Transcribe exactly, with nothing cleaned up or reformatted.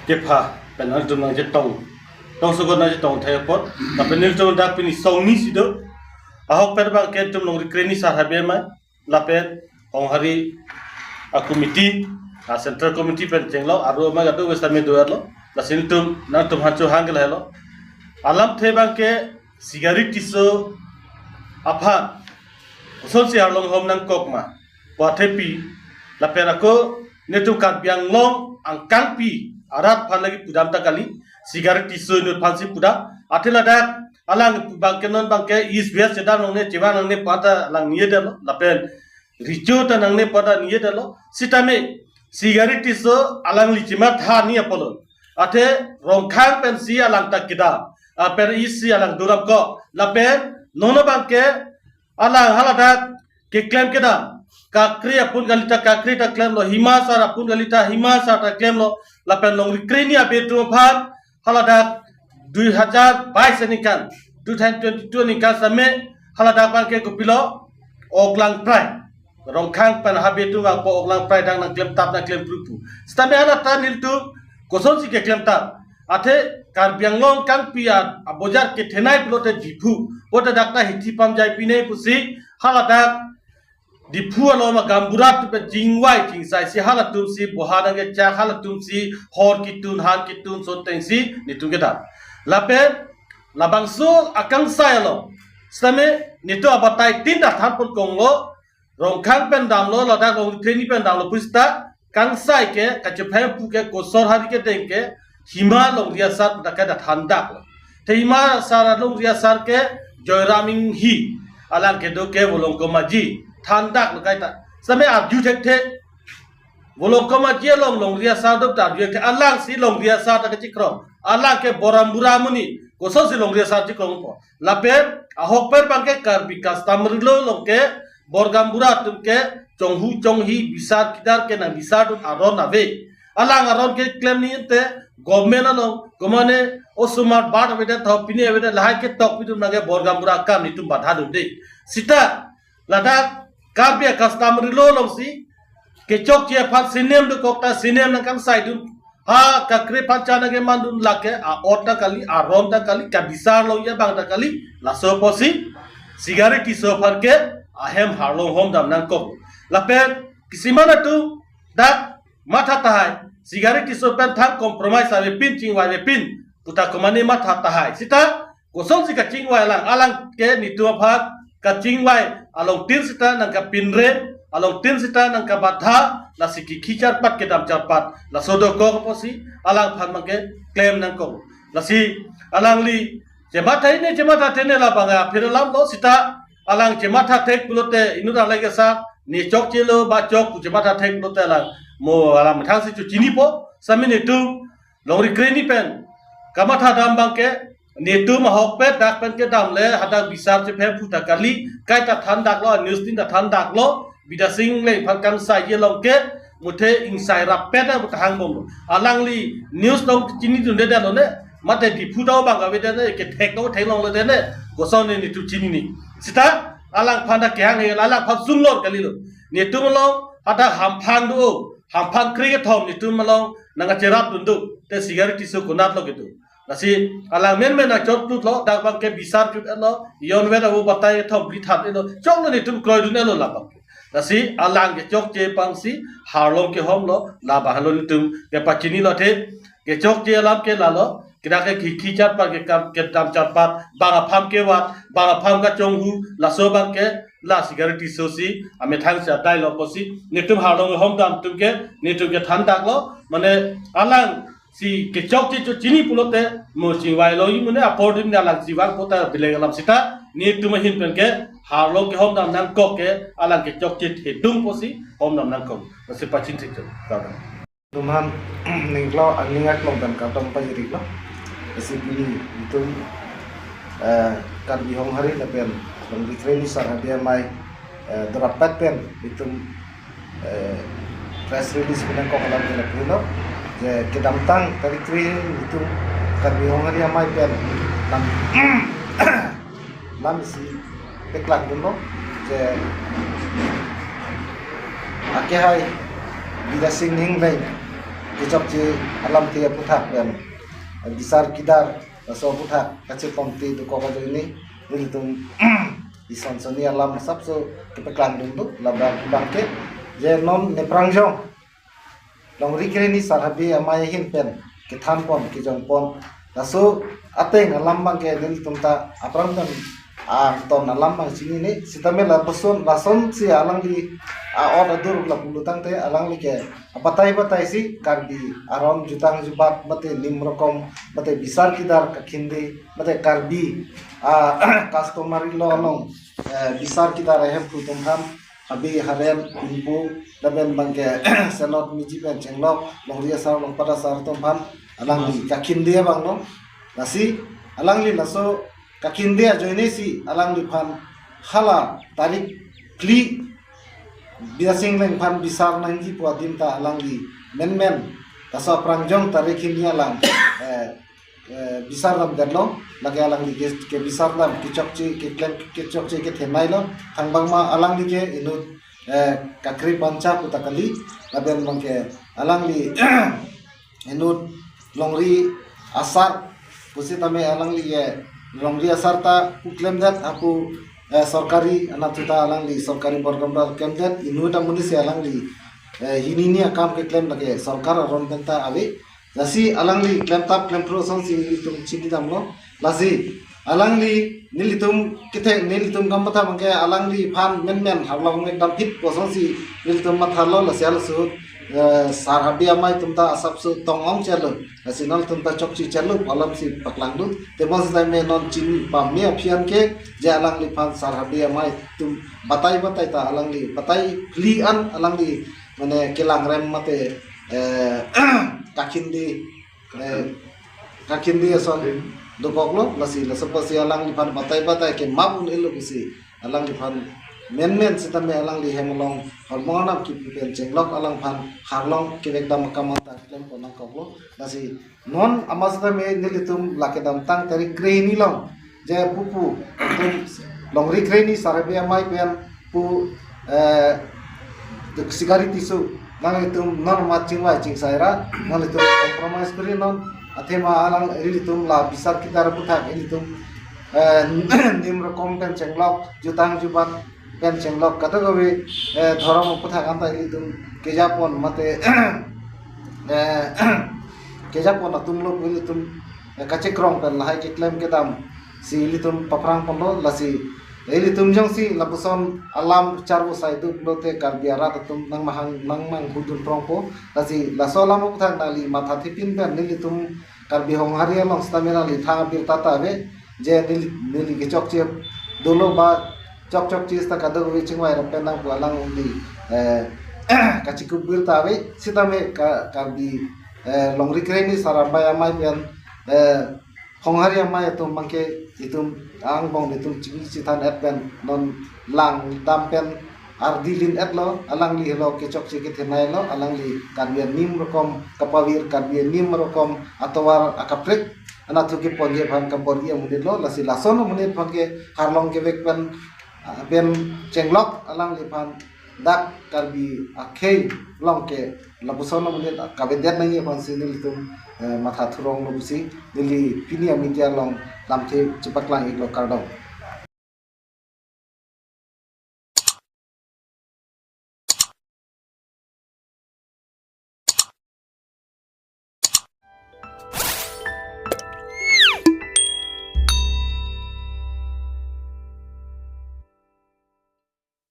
Kepha pen nangtum nangchetong, tongsekot nangchetong thai apot, lapen nelitum dak pini song ni si do. Ahok pen abang ke nelitum Longri Kreni sar habe mai, lapen Honghari a committee, a central committee pen chenglo, aru ma gadu westa me do lo, lasi nelitum nangtum hancho hang ke lahelo. Alamthe abang ke Sigari Tisso aphan kosonsi arlong hom nangkok ma pu athepi, lapen ako nelitum Karbi Anglong angkangpi arat aphan lagi pudam ta kali, Sigari Tisso inut aphansi pudam. Athe ladak alang abang ke non abang ke East West chedam nangne, chevang nangne pu ta alang niyedetlo, lapen recho ta nangne pu ta niyedetlo. Sitame Sigari Tisso alangli chematha ni apotlo. Athe Rongkhang pensi alang ta kedam, lapen isi alang duram ko, lapen non abang ke alang haladak keklem kedam, Kakre apun kalita Kakre ta klemlo, Hima sar apun kalita Hima sar ta klemlo, lapen Longri Kreni abe atum aphan haladak dui hajar bais aningkan, two thousand twenty-two aningkan sitame haladak abang ke kopilo, Oklang Prai, Rongkhang pen habe atum abang po Oklang Prai dang nangklem tap nangklem prupu. Sitame hala ta nelitum kosonsi keklem tap? Athe Karbi Anglong angkangpi a, abojar kethenei pulote Diphu, pulote dak ta hithi pam jai pinei pusi haladak Diphu along ma gaonbura atum pen chingvai chingsai si halatum si boha nangkechak, halatum si hor ketun han ketun soteng si nelitum kedam. Lapen labangso akangsai along sitame nelitum abatai tin ta than pon konglo, Rongkhang pen damlo, ladak Longri Kreni pen damlo pu sita, kangsai ke, kachephem pu ke, Kosor Hari kedeng ke, Hima Longri Asar pu ta kaita thandaklo. Te Hima sar Longri Asar ke, Joyram Inghi, alang kedo ke Volongkom Aji, thandaklo kaita. Sitame arju thekthe, Volongkom Aji along Longri Asar do ta arju thekthe, alangsi Longri Asar ta kechikrong, alang ke Boram Bura amonit, kosonsi Longri Asar chikrongpo? Lapen ahok pen abang ke Karbi customary law along ke bor gaonbura atum ke chonghu chonghi bisar kidar ke nang bisar dun aron ave. Alang aron keklem ni ente government along komane osomar bat avedet tho pini avedet lahai ketok pidun nangke bor gaonbura akam nelitum badha dunde. Sita ladak Karbi customary law alongsi kechokche aphan sinem dokok ta sinem nangkangsai dun. Ha Kakre aphan cha nangkeman dun lake a-ot ta kali, aron ta kali, kabisar longji abang ta kali, laso apotsi Sigari Tisso aphan ke ahem arlong hom dam nangkok. Lapen kisiman atum dak matha tahai, Sigari Tisso pen thang compromise avepin, chingvai avepin pu ta komane matha tahai. Sita kosonsi kachingvai alang, alang ke nelitum aphan kachingvai along tin sita nangkapinre, along tin sita nangkabadha, lasi kikhi charpat kedam charpat, laso dokok apotsi alang aphan abang ke klem nangkok. Lasi alangli chematha ne chematha thene labang aphi alam lo sita, alang chematha thek pulote inut alang ke sa ne chokchelo ba chok pu chematha thek pulote alang mo alang methang si chu chinipo. Sitame nelitum Longri Kreni pen kamatha dam abang ke nelitum ahok pen dak pen kedam le hadak bisar chephem pu ta kali, kaita thandaklo, news tin ta thandaklo, Bidya Sing Engleng aphan kangsai along ke muthe ingsai rap pen ta hangbomlo. Alangli news along chini dunde detlo ne, mate Diphu ta abang avedet ne, kethek ta theklongledet ne, koson ne nelitum chinine. Sita alang aphan ta kehang he, alang aphan sunglor kalilo. Nelitum along hadak hamphang do, hamphang krekethom nelitum along nangkacherap dun do, te Sigari Tisso konatlo kedo? Lasi alang menmen nangchot tutlo, dak abang ke bisar chut-etlo, jon vet avo batai thom bli that-etlo, choklo nelitum kroidun-etlo labang. Lasi alang kechokche aphansi arlong kehomlo, labang lo nelitum kepachinilo. Te kechokche alam ke lalo, kira ke kikhi charpat, ke kam, kedam charpat, bang apham kevat, bang apham kachonghu, laso abang ke la Sigari Tisso si amethang si adailo apotsi nelitum arlong hom dam atum ke nelitum ke thandaklo, mane alang si kechokche cho chini pulote mo chingvai longji mane apor dim ne alang chevang pu ta belek alam sita, nelitum ahin pen ke arlong kehom dam nangkok ke alang kechokche thedung apotsi hom dam nangkok. Lasi pachin thik cho. Kardom. Tum aphan ningklok aning aklong pen kardom pajirlo. Lasi pini itum eh, Karbi Honghari lapen Longri Krehini Sar Habe Amei, eh, dorapet pen itum, eh, press release pinangkok alam ke lapulo je kedamtang tarik kre itum Karbi Honghari Amei pen lam lam isi paklangdunlo je akehai Bidya Sing Engleng kechokche alamthe aphuthak pen bisar kedar laso aphuthak kachetongte dokok ajoine nelitum ison soni alam asapso kepaklangdun do. Labang bangke je non neprangjong Longri Krehini Sar Habe Amei ahin pen kethanpon kejongpon laso ateng alam bangke nelitum ta aphrang pen angton alam bang chinine, sitame lapuson lasonsi alangli a-ot adur lapu lutangte alangli ke abatai batai si Karbi aron jutang jubat mate nim rokom mate bisar kedar kakhinde mate Karbi, ah, customary law along, eh, bisar kedar ahemphu atum aphan habe harem ingpu lapen bangke senot miji pen chenglok, longri asar longpat asar atum aphan alangli kakhinde abang lo. Lasi alangli laso kakhinde ajoine si alangliphan hala tarik phli Bidya Sing Engleng aphan bisar nangji pu adim ta alangli menmen laso aprangjong tarik hini alam, eh, eh, bisar damdetlo, lake alangli ke, kebisar dam kechokche keklem kechokche kethenei lo. Thangbang ma alangli ke inut, eh, kakri pancha puta kali, lapen bangke alangli inut longri asar pusitame alangli ke longri asar ta klemdet apu, eh, sorkari anatthu ta alangli sorkari borgam ta klemdet, inut amonit si alangli, eh, hini hini akam keklem lake sorkar aron pen ta ave. Lasi alangli klemtap klemphru asonsi itum chini damlo. Lasi alangli nelitum kethe nelitum kamatha bangke alangliphan menmen harlong mek damphit pu asonsi nelitum matha lo. Lasi halaso, eh, Sar Habe Amei atum ta asapso tong-ong chelo. Lasi nangtum ta chokche chelo pu alamsi paklangdun. Tebon sitame non chini pame aphi an ke je alangliphan Sar Habe Amei atum batai batai ta alangli batai phli an alangli mane kelang rem mate, eh, kakhinde, eh, kakhinde ason dokoklo. Lasi laso apotsi alangliphan batai batai ke map un-elo pusi alangliphan menmen sitame alangli hem along hormon anam kipu pen chenglok alangphan harlong kevek dam akam ta klemkok nangkoklo. Lasi non amat sitame nelitum lake damtang tarik kre hini along je pupu itum Longri Krehini Sar Habe Amei pen pu, eh, Sikari Tisso, nanglitum non amat chingvai chingsai ra, nanglitum compromise kuri non, athema alang ilitum la bisar kedar aphuthak ilitum, eh, nim rokom pen chenglok, jutang jubat pen chenglok, kadokave, eh, dhorom aphuthak anta ilitum kejapon mate, eh, kejapon atumlo pu ilitum, eh, kachekrong pen lahai keklem kedam si ilitum paphrang ponlo. Lasi ilitum jongsi lapuson alam charvo sai duk lote Karbi arat atum nangmahang nangmanghudun prongpo. Lasi laso alam aphuthak nangli matha thepin pen nelitum Karbi Honghari along sitame nangli thang abirta ta ave je neli neli kechokche dolo ba chokchokche sita kadokave chingvai rap pen nang pu alangli, eh, kachikup birta ave sitame ka Karbi, eh, Longri Krehini Sar Habe Amei pen, eh, Honghari Amei atum bangke itum angbong itum chingki chethan et pen non lang dam pen ardi lin et lo, alangli helo kechokche kethenei lo, alangli Karbi anim rokom kapavir, Karbi anim rokom atovar akaprek anatthu keponji aphan kabor-i amonit lo. Lasi lason amonit aphan ke harlong kevek pen, ah, pen chenglok alangliphan dak Karbi akhei along ke lapuson amonit kavedet nangji aphansi nelitum, eh, matha thurong lo pusi neli pini amedia along lamthe chepaklang iklo, kardom.